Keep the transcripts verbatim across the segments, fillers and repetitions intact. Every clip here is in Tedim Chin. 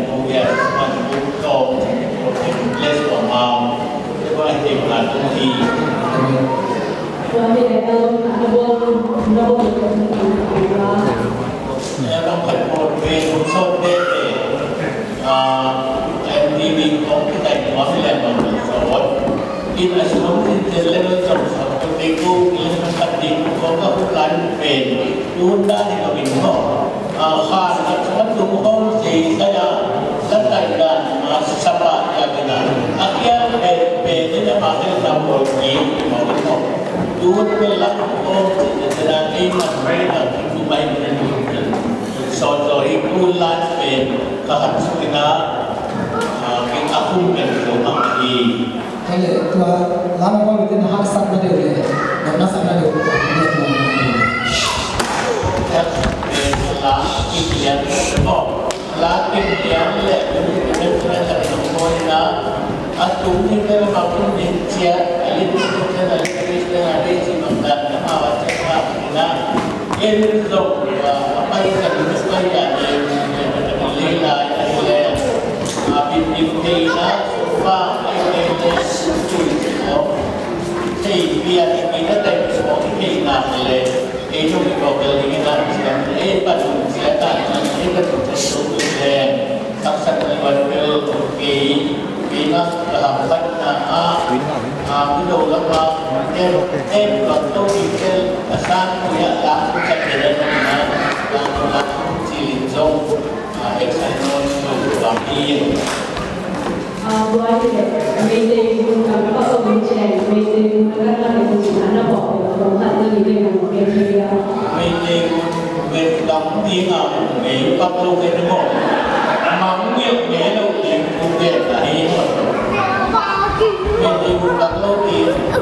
Lian Pu Lian, Lian Pu Tawng, Lian Pu Mau, Lian Pu Him Lian Pu Hi. Tua hi leh ka lawm khat na bawl, na bawl, na bawl. Tua lawm khat bawl pen sawt tete, ah, M T V kong kitai nuam hi leh nuam sawt. In a sum in tel leh zong sawt ko te ko, in a khat ding ko ka hu lai pen, tun dan hi lo in maw. A, khan a chuan tung hong sei saya, la tai dan, a, sapa ya kena. A kial pe, pe ni na ma ke sa mo ki mo mo. Tun pe la hong sei na na ei ma pe na tu mai na tu. So so i ku lan pe ka han su na, a, ki a kum pe so ma ki. Kei le tua lama bawl ute na haksatna deuh le nopna sakna deuh. La kik lian, oh, la kik lian le, a tung ni le ma kun ni cia, a li tu cia na li tu cia na li si ma ta na ma wa cia na. En zong, a, a pai kan, a pai a, e, e, e, e, leilai a, e, a, bit bit theihna, sungpa, e, e, e, sungpa, thei bia, e, e, na thei sungpa, e, theihna le, e, zong i ko bel ding na, e, pa zong sia ta, e, pa zong sia tu le. Taksa ka luan bel kei, kei na ka hapatna a, a, mido lama, em, em, bang to i kel, a sang kuya la, ka kele na, la, la, ci lin zong, a, action non, bang i. A, buai le, Meitei gun kam pa ko gun chen, Meitei gun ka ka le gun chen, na bo, ko ka na ni le gun, Meitei ya. Meitei gun, gun kam ti nga, mei pa ko ke mo. Mang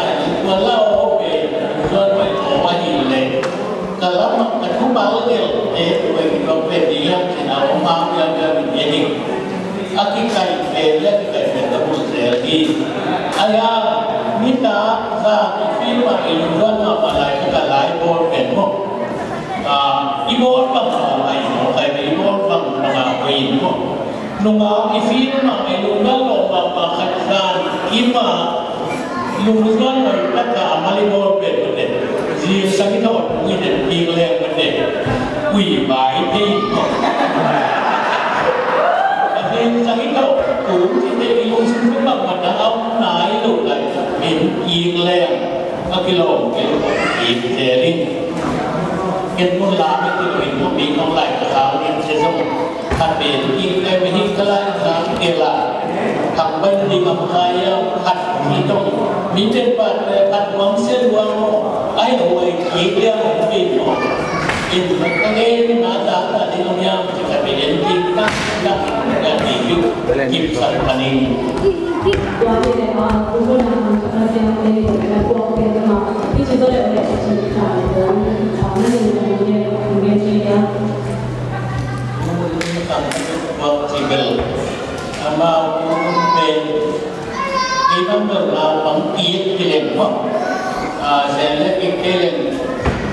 lai, tua lau pen, tua pen aw ahi leh, ka lam ah ka thu bal gelh te tua in tua pen ding hiam cih na aw mang hiam hiam in en ing. A kikaih pen le a kikaih pen ka bul zel hi. Ahi hang nitak zan i fim mah i lungduai mahmah lai khat a lai bawl pen maw? Ah, i bawl bang a ngai maw, kai i bawl bang bang a hoih in maw? Nungak i fim mah i lungduai lawh mahmah khat zan i mah lungduai hoih tak a mal i bawl pen maw te. Zingsang i thawh tung i den ding leng maw te. Ui bai thei maw? A zingsang i thawh tung i den i lungsim bang bang a om nai lo lai. Min ing leng a kilawm kei lo kik zel in. Ken mun lam i kilo in mun mi kong lai ka khang in se zong khat pen kik kai mi hi ka lai khang kei la. Khang ban ding a makai a khat mi tong mi ten pat le khat wang se luang mo. Ai lo ai kik liang mo kik mo. In ma ka ngen ma ta ta ding om yam ci khat pen kik ta la ya kik kik sa paning. Amau pen i bang bel la bang kik kileng maw? Zen le kik kileng,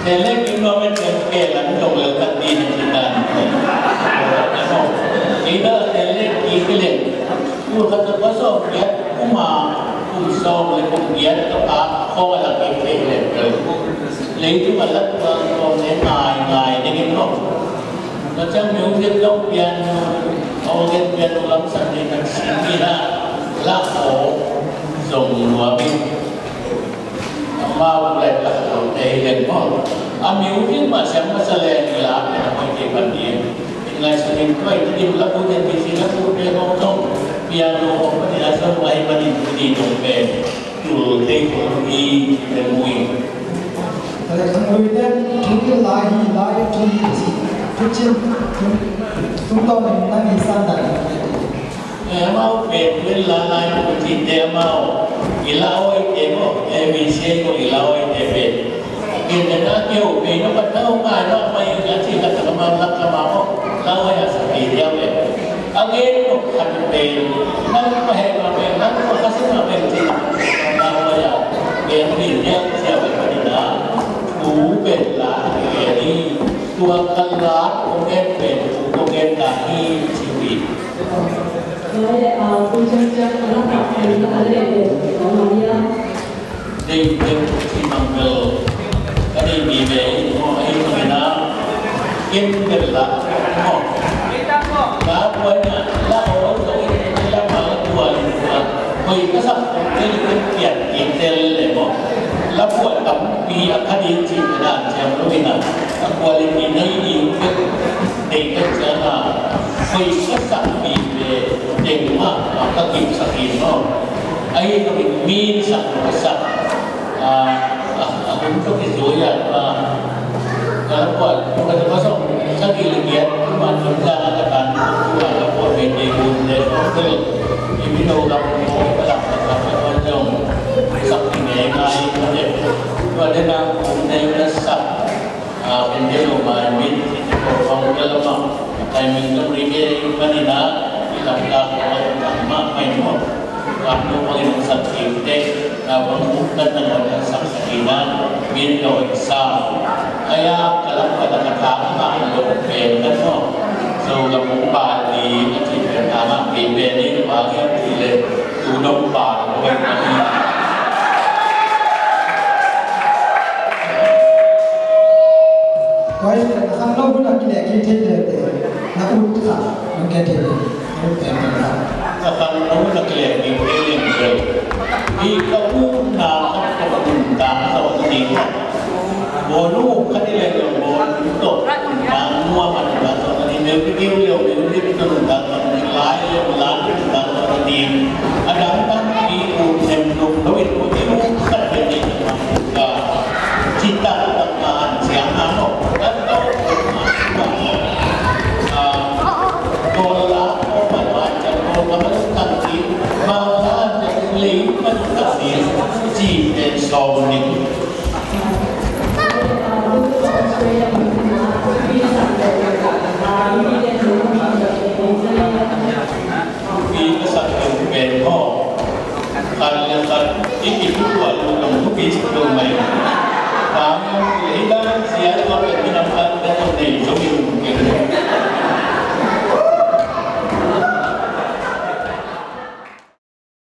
zen le kik nuam en pen ke lan dong le kan di na ci dan. Kei bel zen le kik kileng. Kum khat za kua sawm giat, kum a, kum sawm le kum giat ka pa khawng a lak i thei leh kal. Leitung a lak tuang tuang ne ngai ngai ding in maw? Ka ciang music zong piano, organ piano lam sang ding kan sing ni na, lak aw zong nuam in. Amau lai tak lo te hi leng maw. A music mah siang masa leng i la pen a hoih kei pan ding. Ngai sunin koi kidim la bu den bisi la bu den hong tong. Piano hong pani a song lai panin kudi tong pen. Tul thei kong hi pen mui. Kale kong lui den, tul lai hi lai tul hi. Tul chin, tul tong nang hi san dan. Amau pen pen la lai pu ci te amau i la oi te mo, e mi se mo i la oi te pen. Kin te na keu pen no pat tau ngai no mai la ci ka ta amau la ka amau la oi a sa pi dia pen. A Gen nop khat pen, nang mah heh mah pen, nang mah khasia mah pen ci, nang mah ya, gen ni, gen sia pen, pen ni na, thu pen la, gen ni, tua khat la, kong gen pen, kong gen ta hi, ci hi. Dei deuh ci mang bel ka dei mi ve in maw, ahi zongin a ken bel la maw. Ka buai na la aw zong in la ma la buai in tua. Hoi ka sak kong ken in ken pian in tel le maw. La buai tampi a kha ding ci ka dan ciang lo in a. A buai in i nei ding bek dei ka ciang a. Hoi ka sak mi ve deng mah ka kipsak in maw. Ahi zongin mi sak ka sak. A, a, a hun tuk i zui a, a, ka la puan, ka la puan song, sagih le giat, man hun za ka tan, a la puan me te hun le song tul. I mi no ka puan, ka la puan, ka la puan song, sak ti ngei ngai, ka le. Tua de na, hun ne na sak. A, ken bia lo ma mit, ko kong bia lo ma. Kai min dong ri ke, ma ni na, i lam ka ko, ma mai mo. Kam lo ma ni sa ki te, na bang ku kan na mo sa sa ki na, min lo sa. Aya, ka lam ka ta ka ta, ma lo pe na mo. So, ka mo ba ni, ka ti pe na ma, pe pe ni, ba ya ti le. Tu nong pa ko bai na hi. Koi na khangno hun a kileh kik thei leh te, na ut kha, nong kia thei leh, na ut pen pen kha. Na khangno hun a kileh kik thei leh te. Hi ka ut na khat ka ut na ka ut na. Bawlung khat i leh leh bawlung tawh nang nuam a nang tawh na ni, music i leh music tawh nang tawh na ni, lai leh lai tawh nang tawh na ni. A dang dang i u nem nung lo i u i u khat leh ni ka ci tak tak na an ciang a no. Kan tawh a bawl la ko ma la ciang ko ma ma tang ci ma la ciang lei ma tang ci ci ten sawm ni. Thupi ka sak deuh pen maw? Khat le khat i kituak lo dong thupi sak deuh mai.